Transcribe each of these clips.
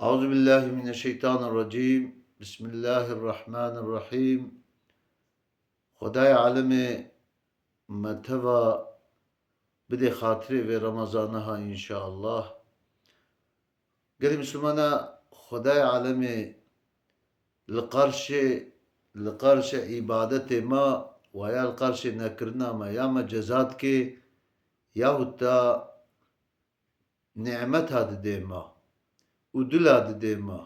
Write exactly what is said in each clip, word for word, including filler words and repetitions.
Eûzubillahimineşşeytanirrecîm. Bismillahirrahmanirrahîm. Xwedayê alemê me teva bidê xatirê vê Remezana ha înşallah. Gelî Misilmana, Xwedayê alemê li qarşê, li qarşê îbadetê me, wa ya li qarşê nekirina me, ya me ceza dike, yahut da nîmeta didê me û dila didê me.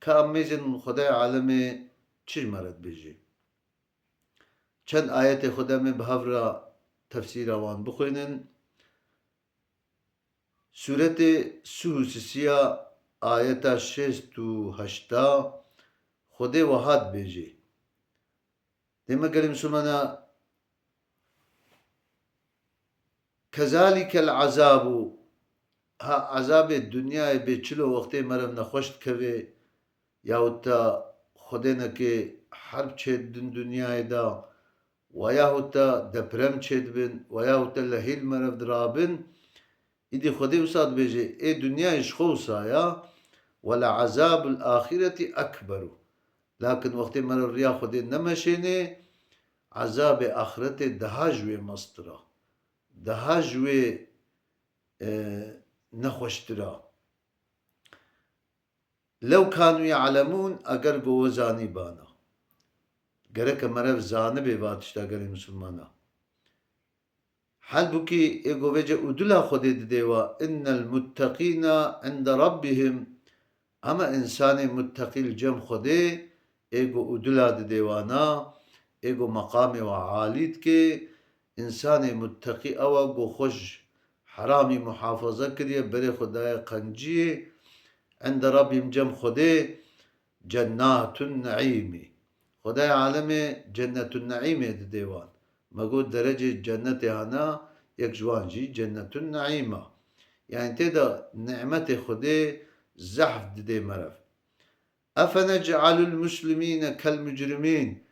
Ka em mêzin Xwedayê alemê çi ji me re dibêjê? Çend ayetê Xwedê em ê bi hev re tefsîra wan bixwînin. Sûretê Sûh û Sisiya ayeta şêst û heşta Xwedê wiha dibêjê. Dê me gelî Misilmana, kezalîkel ezabu, ha ezabê dinyayê bê çilo wextê merev nexweş dikevê, yahut da Xwedê neke herb çêdibin dinyayê de, wa yahut da deprem çêdibin, wa yahut da lehî li merev dirabin, îdî Xwedê wisa dibêje, ê dinyayê ji xwe wisa ya, wele ezabul axireti ekberu. Lakin wextê merev riya Xwedê nemeşênê, ezabê axiretê daha ji wê mestir a, daha ji wê, e, nexweştir a. Lew kanu ya'lemûn, eger go we zanîbana. Gereke merev zanibê va tişta gelê misilmana. Halbukî ê go vêce ûdila Xwedê didê wa, innel mutteqîna inde rabbihim, ama însanê mutteqî li cem Xwedê ê go ûdila didê wana, ê go meqamê wa alî dike, însanê mutteqî ew e go xwe ji heramî muhafaza kiriye, berê xwe daye qenciyê, inde rabbihim cem Xwedê, cennatun neîmî. Xwedayê alemê cennetun neîmê didê wan. Me got derecê cennetê hana, yek ji wan jî cennetun neîm a. Yanî tê de nîmetê Xwedê zehf didê merev. Efenec'alul muslimîne kel mucrimîn.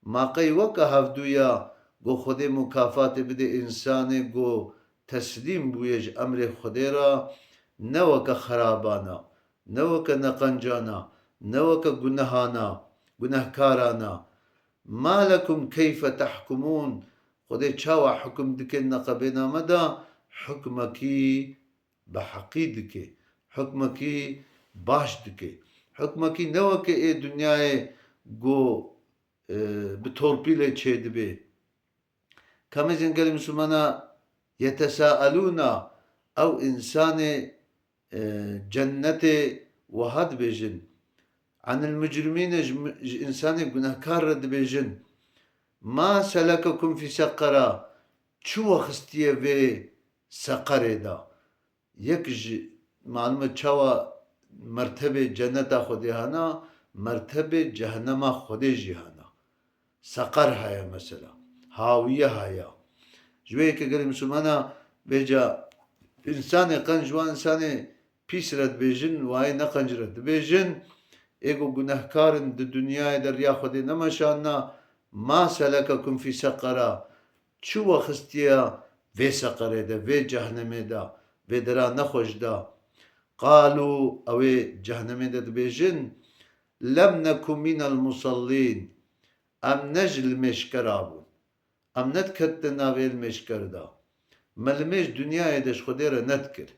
Ma qey weke hevdû ya go Xwedê mukafatê bidê însanê go teslîm bûye ji emrê Xwedê re, ne weke xeraban a, ne weke neqencan a, ne weke gunehan a, gunehkaran a. Ma lekum keyfe tehkumûn? Xwedê çawa hukum dike di neqebêna me de? Hukmekî bi heqî dike. Hukmekî baş dike. Hukmekî ne weke ê dinyayê go, e, bi torpîlê çêdibe. Ka mêzên gelê misilmana, yetesaelûna, ew însanê, e, cennetê wiha dibêjin. Anil mucrimîne, ji, ji însanê gunehkar re dibêjin. Ma selekekum fî seqera, çi we xistiye vê seqerê de? Yek ji, malum e çawa mertebê cenneta Xwedê hana, mertebê cehenema Xwedê jî hana. Seqer heye mesela. Hawiye heye. Ji wê yekê gelê misilmana vêca însanê qenc wa însanê pîs re dibêjin, wayê neqenc re dibêjin, ê ku gunehkar in di dinyayê de riya Xwedê nemeşanina, ma selekekum fî seqera, çi we xistiye vê seqerê de, vê cehnemê de, vê dera nexweş de? Qalû, ew ê cehnemê de dibêjin, lem neku mînel musellîn, em ne ji limêjkera bûn. Em nediketine navê limêjker de. Me limêj dinyayê de ji Xwedê re nedikir.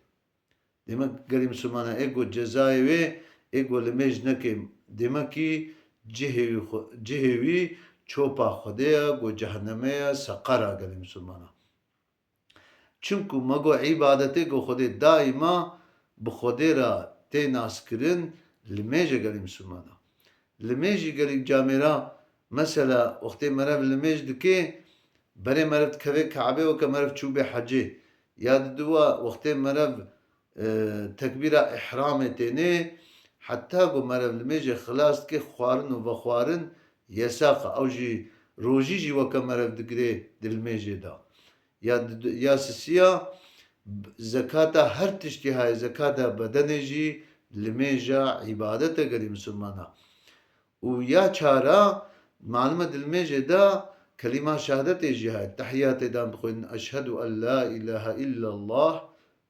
Demek gelî misilmana ê got cezayê wê, ê got limêj neke, demekî cihê wî xwe-, cihê wî çopa Xwedê ye, got cehenneme ye, seqer e gelî misilmana. Çimku me got îbadetê got Xwedê daîma bi Xwedê re tê naskirin, limêje gelî misilmana. Limêjî gelî camêra, mesela wextê merev limêj dike, berê merev dikeve Kabe weke merev çûbê hecê. Ya diduwa wextê merev, e, tekbîra ihramê tênê, heta ku merev limêjê xilas dike, xwarin û vexwarin yesaq e. Ew jî rojî jî weke merev digirê di limêjê de. Ya di-, ya sisiya, zekata her tiştî hayê, zekata bedenê jî limêja îbadet e gelî misilmana. Û ya çara, malum e di limêjê de kelîma şehadetê jî heye. Tehiyatê de em dixwînin, "Eşhedû en la îlahe illallah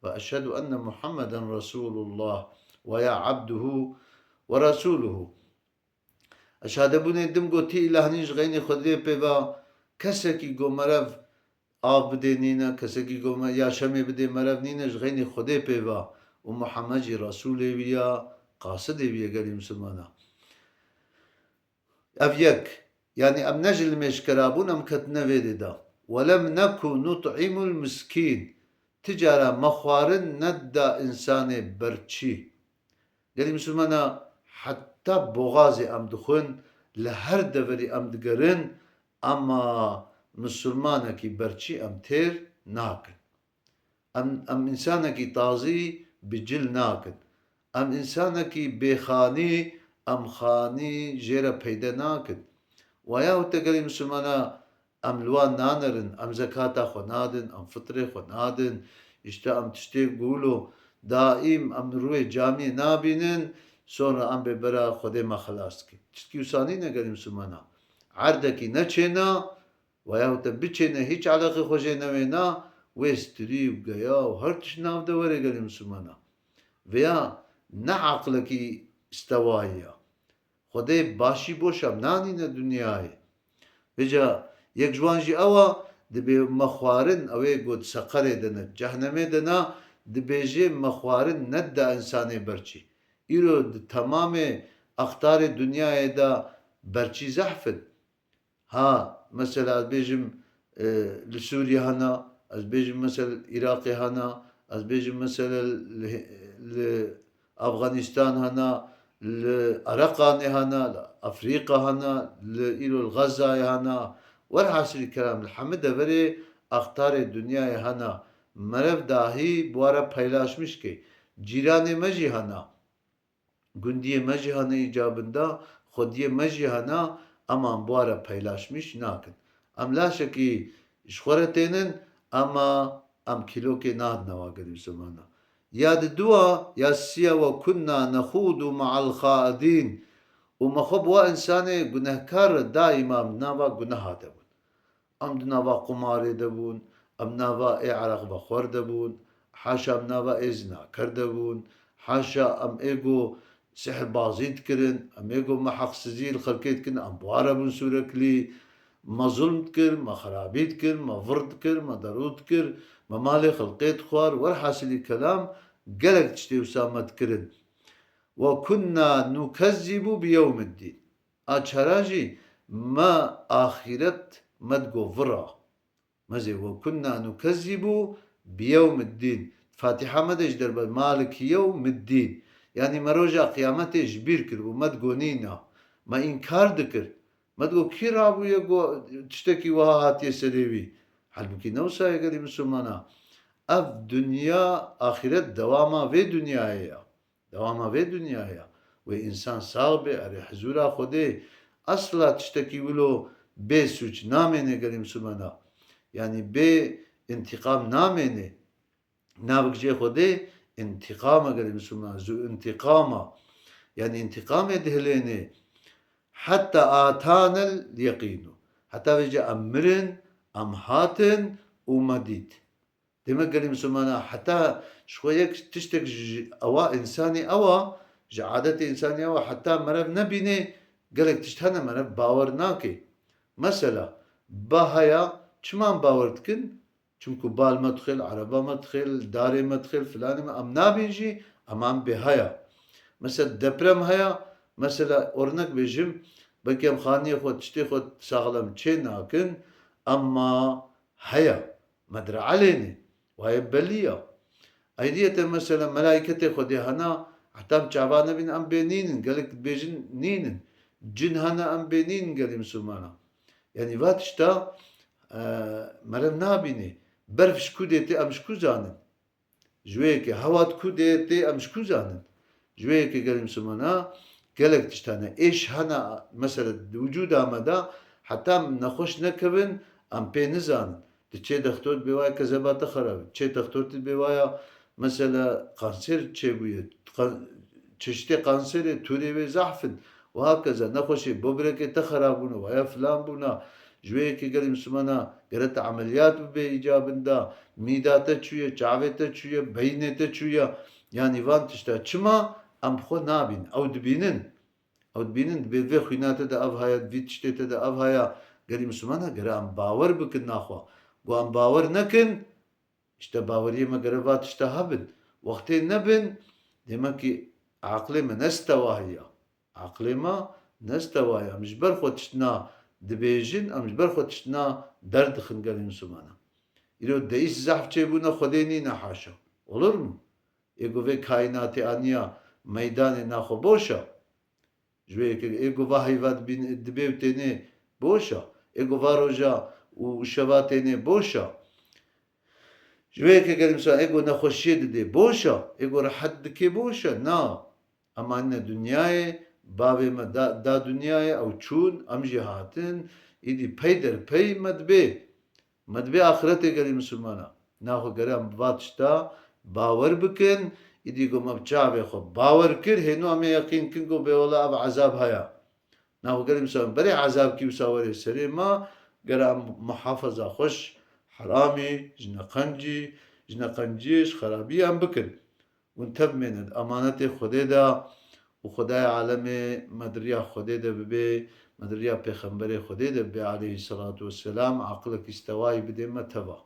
ve eşhedû enne Muhammeden Resûlullah." Ve ya abduhu ve rasuluhu. Eşhadebûnê dim got, tî îlah nîn ji xeynî Xwedê pê ve, kesekî go merev av bidê nîne, kesekî go me-, ya şemê bidê merev nîne ji xeynî Xwedê pê ve û Muhammed jî Resûlê wî ya, qasidê wî ye gelî misilmana. Ev yek, yanî em ne ji limêşkera bûn, em ketine vê dê de. Welem neku nut'imul miskîn. Ti cara me xwarin nedida însanê berçî. Gelî misilmana heta boxazê em dixwin, li her deverî em digerin, ama misilmanekî berçî em têr nakin. Em, em însanekî tazî bi cil nakin. Em însanekî bêxanî, em xanî jê re peyde nakin. Waya û te gelî misilmana em li wan nanerin, em zekata xwe nadin, em fitrê xwe nadin. Îşte em tiştê gulo daîm em rûyê camiyê nabînin, sonra em bê bera Xwedê me xelas dikin. Tiştkî wisa nîne gelî misilmana. Erdekî neçêna, Weya te biçêne hîç eleqê xwe jê newêna, wê stirî û geya û her tişt nav de were gelê misilmana. Vêya ne aqilekî stewayî ya. Xwedê başî boş em nanîne dinyayê. Vêca yek ji wan jî ew a, dibê me xwarin, ew ê got seqerê de ne, cehnemê de na, dibêjê me xwarin nedida însanê berçî. Îro di temamê aqtarê dinyayê de berçî zehf in. Ha, mesela ez bêjim, e, li Sûriye hene, ez bêjim mesela li Iraqê hene, ez bêjim mesela li, li Afganistan hene, li Ereqanê hene, li Afrîka hene, li îro li Xezayê hene. Werhasilî kelam li hemî deverê aqtarê dinyayê hene. Merev dahî bi wa re paylaşmiş ke. Cîranê me jî hene. Gundiyê me jî hene îcabinda, xwediyê me jî hene, em an bi wa re paylaşmiş nakin. Em laşekî ji xwe re tênin, ema em kîlokê nadine wa gelî misilmana. Ya di dua, ya siya we kunna nexûdu me'al xaidîn. Û me xwe bi wa însanê gunehkar re daîma em nava guneha de bûn. Em di nava qumarê de bûn, em nava ê ereq vexwar de bûn, haşa em nava ê zinaker de bûn, haşa em ê go sihirbazî dikirin, em ê go me heqsizî li xelkê dikin, em bi wa re bûn sûreklî, me zulm dikir, me xerabî dikir, me vir dikir, me derû dikir, me malê xelkê dixwar, werhasilî kelam gelek tiştê wisa me dikirin. Ve kunna nukezzîbu bi yewmiddîn. A çara jî me axîret me digo vira. Me zê we kunna nukezzîbu bi yewmiddîn. Fatiha me de ji derbe Maliki yewmiddîn. Yanî me roja qiyametê ji bîr kir û me digo nîna. Me înkar dikir. Me digo kî rabûye go tiştekî wiha hatiye serê wî. Halbûkî ne wisa ye gelî misilmana. Ev dinya axîret dewama vê dinyayê ya. Dewama vê dinyayê ya. Wê însan sax bê, erê hizûra Xwedê. Asla tiştekî wilo bê sûc namêne gelê misilmana. Yanî bê întîqam namêne. Navik jê Xwedê întîqam e gelê misilmana. Zu întîqam e. Yanî întîqamê dihilêne. Heta atanel yeqînu. Heta vêca em mirin, em hatin û me dît. Demek gelê misilmana heta ji xwe yek tiştek ji ewa însanî ewa, ji adetê însanî ewa heta merev nebîne, gelek tişt hene merev bawer nake. Mesela, ba heya çima em bawer dikin? Çimku bal me dixêl, ereba me dixêl, darê me dixêl, filanê me, em nabîn jî, em an bê heya. Mesela deprem heya, mesela ornek bêjim, belkî em xaniyê xwe, tiştê xwe saxlem çê nakin, ema heya. Me dire elênê. Wayê belî ya. Ayriyeten mesela melaîketê Xwedê hena, heta em çava nebîn em bê nînin, gelek dibêjin nînin. Cin hene em bê nînin gelî misilmana. Yanî va tişta, e, meriv nabînê. Berf ji ku dê tê em ji ku zanin? Ji wê yekê hewa di ku dê tê em ji ku zanin? Ji wê yekê gelê misilmana gelek tişt hene. Êş hene, mesela di wicûda me de heta em nexweş nekevin, em pê nizanin. Diçê dextor dibê waya kezeba te xerab e. Diçê dextor dibê waya mesela kanser çêbûye. Kan-, çeşitê kanserê tûrê wê zehf in. Û hakeza nexweşê bobrekê te xerab bûne, waya filan bûna. Ji wê yekê gelê misilmana gere te emeliyat bibe îcabinda. Mîda te çûye, çavê te çûye, beynê te çûye. Yanî van tişta çima? em bi xwe nabîn. Ew dibînin. Ew dibînin, dibê vê xwîna te de ev haya, vî tiştê te de ev haya. Gelî Mislimana gere em bawer bikin naxwe. Ku em bawer nekin, işte baweriyê me gere va tişta hebin. Wextê nebin, demek ki aqlê me ne stewahiya. Aqlê me ne stewahiya. Em ji ber xwe tiştna dibêjin, em ji ber xwe tiştna derdixin gelî Mislimana. Îro deîs zehf çêbûne Xwedê nîne haşa. Olur mu? Ê ku vê kaînatê aniya meydanê naxwe boş e. Ji wê yekê ê ku va heyva dibîn-, dibê û tênê boş e. Ê ku va roja û şeva tênê boş e. Ji wê yekê gelî Mislimana ê ku nexweşiyê didê boş e. Ê ku rehet dikê boş e. Na. Em anîne dinyayê, bavê me da, da dinyayê, ew çûn, em jî hatin, îdî pey der pey me dibê. Me dibê axiretê gelî Mislimana. Naxwe gere em bi va tişta bawer bikin, îdî ku me bi çavê xwe bawer kir, hêno em ê yeqîn kin ku bê wela ev ezab haya. Naxwe gelî Mislimana berê ezab kî wisa were serê me, gere em muhafaza xwe ji heramî, ji neqencî, ji neqenciyê, ji xerabiyê em bikin. Hûn tevmênin, emanetê Xwedê de û Xwedayê alemê me di riya Xwedê de bibê, me di riya Pêxemberê Xwedê de bibê aleyhî selatu wesselam, aqilekî stewayî bidê me teva.